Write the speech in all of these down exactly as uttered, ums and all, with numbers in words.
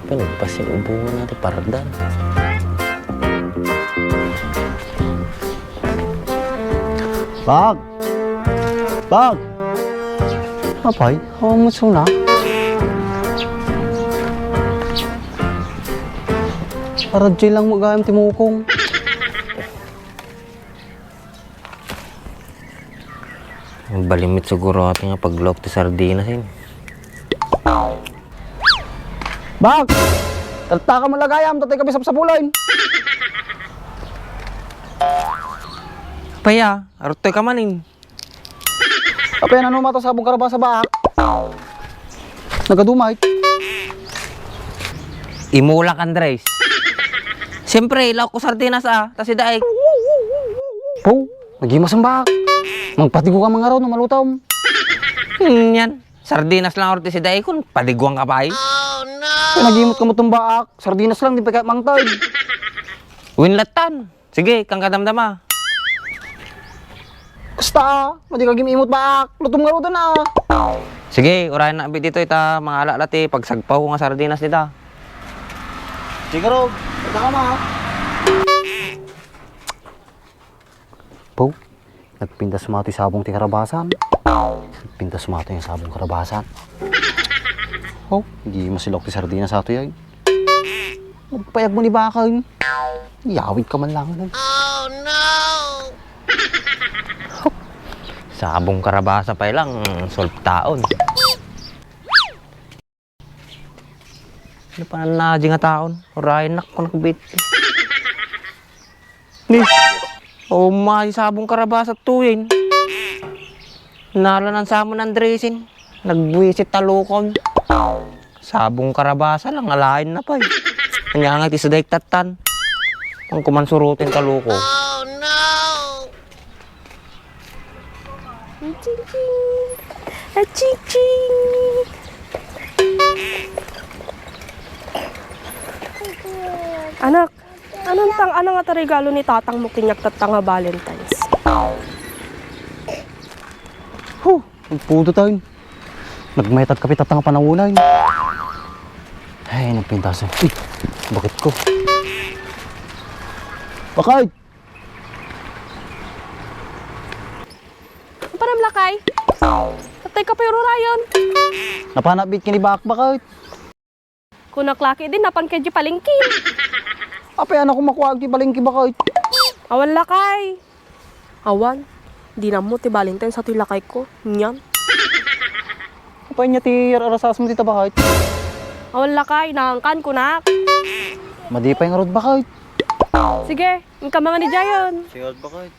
Pinagpasin ubungan natin, pardan. Bag! Bag! Apay, awan mo suna? Aradjay lang mo gayam ti mukong. Balimit siguro ati nga pagluok ti sardinas, eh. Bag! Talta ka man lagayam, tatay ka bisapsapulan. Paya, aruttoy ka man, eh. Apay, ano mata sabong karabasa, baak? Nagadumay. Imulak, Andres. Siyempre, ilawak ko sardinas, ah. Tas idaik. Po, nagimas ang baak. Magpatigo ka mangarod no malutom. Hmm, yan. Sardinas lang orti si daikon, padiguan ka pa, eh. Nagimot ka mo itong baak. Sardinas lang, di pa ka mangtay. Winlatan. Sige, kang kadamdama. Kasta, madi ka gimimot baak. Lutom nga rudan, ah. Sige, urayan na abit dito ita, mga ala-ala ti pagsagpaw nga sardinas dita. Sige, Rob. Punta ka, ma. Po, nagpintas mato yung sabong ti karabasan. Nagpintas mato yung sabong karabasan. Oh, hindi masilok ti sardinas ato yan. Magpayag mo ni bakal. Yawid ka man lang, eh. Oh, no! Sabong karabasa pa lang, sulptaon. Ano pa na di nga taon? Urayan nak ko nakbit. Ni, o, may sabong karabasa tuyen. Nalanan sa mo ng dressing. Nagwisit talukon. Sabong karabasa lang, alain na pa, eh. Kanya nga, ti suday tattan. Ang kuman surutin taluko. Oh, no! Ching, ching! Ah, ching, ching! Anak, anong tang, ano nga ta regalo ni tatang mo kaniak tatta nga Valentine's? Huh! Nagputo tayo. Nagmayat ka pita nga panawonan. Ay, nagpintasan. Uy, bakit ko? Bakit? Ang panam lakay? Tatay ka pa yung rurayon. Napanapit ka ni bakbakit? Kunak laki din, napan kay di palengke. Apay, anak ko makuha ti palengke bakit? Awan lakay. Awan. Di na mo ti Valentine sa ti lakay ko. Nyan. Apay niya ti arasas mo ti tabakit? Awan lakay, nangkan kunak. Madi pay nga rod bakit? Sige, Inka mga ni Jayon. Sige, bakit?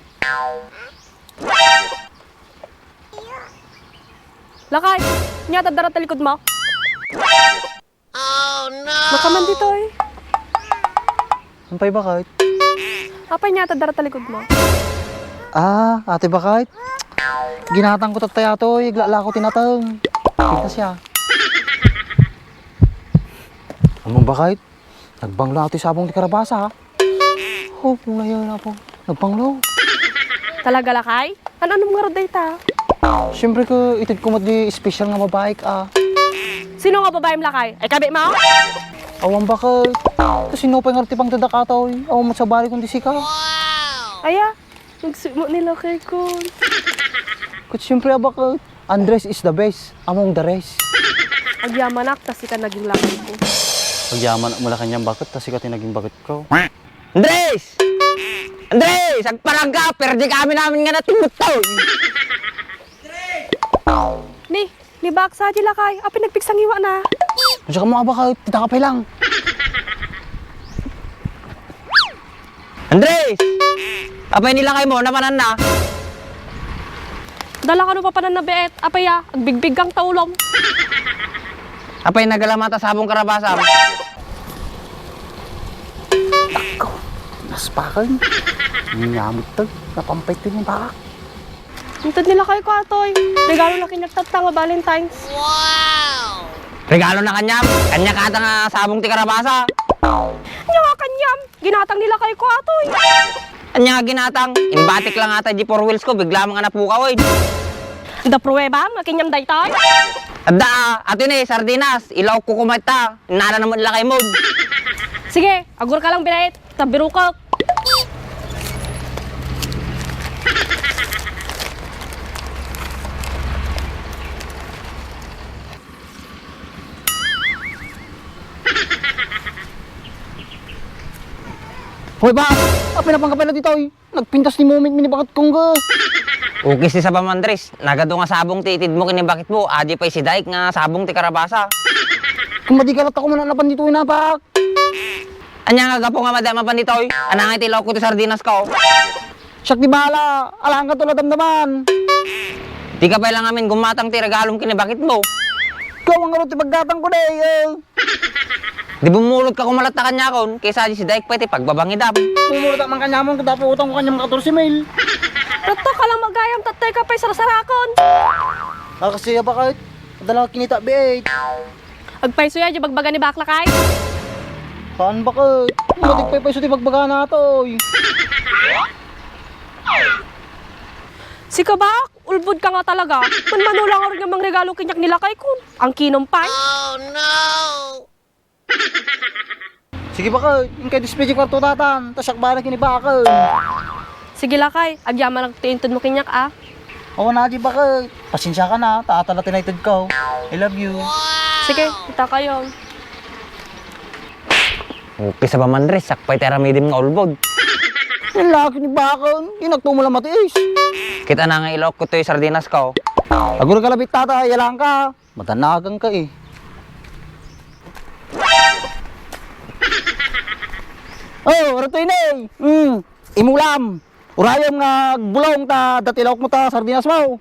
Lakay, nyata dara talikod mo. Oh, no! Makaman ditoy. Ampay bakit? Apay nyata dara talikod mo. Ah, ate bakit? Ginatang ko tattay atoy, iglalako tinatang. Kita siya. Among bakit? Nagbanglo atoy sabong ti karabasa, ha? Oh, kung na yan, apo. Nagbanglo. Talaga, lakay? Ano-ano nga rod dayta? Siyempre, ka, itid ko met di special nga babae ka, ah. Sino nga babaem, lakay? Ay, kabi mo? Awan bakit? Kasi no, pay nga ti pangdadak ata, oy. Awan mo sa bali kundi sika. Aya, nagsimo ni lakay ko. Kat siyempre, ah, bakit? Andres is the best among the rest. Agyamanak, ta sika naging lakay ko. Agyaman mo la kanyang bakit, ta sika ti naging bakit ko. Andres! Andres! Agparang ka! Perde kami namin nga natimutol! Ni, ni baksa di lakay. Apay nagpigsangiwa na. Masya ka mo, abakit? Tita ka pa lang. Andres! Apay ni lakay mo, napanan na? Dala kano papanan na beet. Apay ya, agbigbiggang ta ulom. Apay nagalamata sabong karabasa. Takko, naspakan. Nyamit to, napampay to yung bakak. Inted ni lakay ko atoy. Regalo na kaniak tatta nga Valentine's. Wow! Regalo na kaniam? Kaniak ata nga sabong ti karabasa. Nya nga kaniam? Ginatang ni lakay ko atoy. Anya nga ginatang? Imbatik lang ata di four wheels ko, bigla man nga napukaw, oy. Da pruweba, nga kaniam daytoy? Adda, ah, ato ni sardinas, ilaokko koma ita. Nala naman lakay mo. Sige, agurka lang binait, tabirukak. Hoy, ba? Apay napan ka pala ditoy? Nagpintas ni Momit mini bakit kong ga. Ukis ti sabam, Andres. Nagadu nga sabong ti itid mo ken ni bakit mo. Adi pay si Daik nga sabong ti karabasa. Kung madigalat ako man napan ditoy napak. Anya nga gapu nga madama pan ditoy? Anangay ti ilaokko ti sardinas ko. Siak di bala. Alangan ka to ladamdaman. Di ka pay lang amin gumatang ti regalom ken ni bakit mo. Ikaw ang aro ti paggatang ko, day, eh. Di bumulot ka koma latta kaniakon, kaysa di si Daik pay ti pagbabangidam. Bumulot man kaniamon, kadapo utang ko kaniam katorse mil. Tatta ka lang magayam, tattay ka pay sarsarakon. Ah, kasi ya bakit? Adda lang kinita, biit. Agpayso ya, di bagbaga ni Bakla kay? Saan bakit? Matik pay payso ti bagbaga natoy. Sika bak, ulbod ka nga talaga. Manmano lang nga mangregalo kaniak ni lakay kon. Ang kinom pay. Sige, bakit? Inkay display di kwarto tatan. Ta siak bahala ken ni bakit. Sige, lakay. Agyamanak ti inted mo kaniak, a. Oo na, di bakit? Pasensia ka na. Ta ata la ti naited ko. I love you. Sige, kita kayo. Okay, sabam, Andres. Siak pay ti aramidem nga ulbod. Ang laki ni bakit. Inakto mo lang matiis. Kita na nga ilaokko toy sardinas ko. Agurka labi, tata. Yalang ka. Madanagan ka, eh. Oh, Ratoy, ne. Mm, imulam. Urayam nga agbulong ta dati laok mo ta sardinas mo.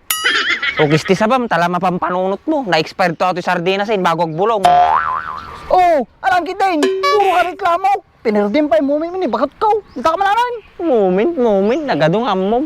Ukis ti sabam, ta la mapampanunot mo. Na-expire to ato sardinas, eh, bago agbulong. Oh, alam kita, eh. Puro ka reklamo. Pinirdim pay Momit mini bakit ko. Dita ka mananan. Momit, Momit, nagadu nga ammom.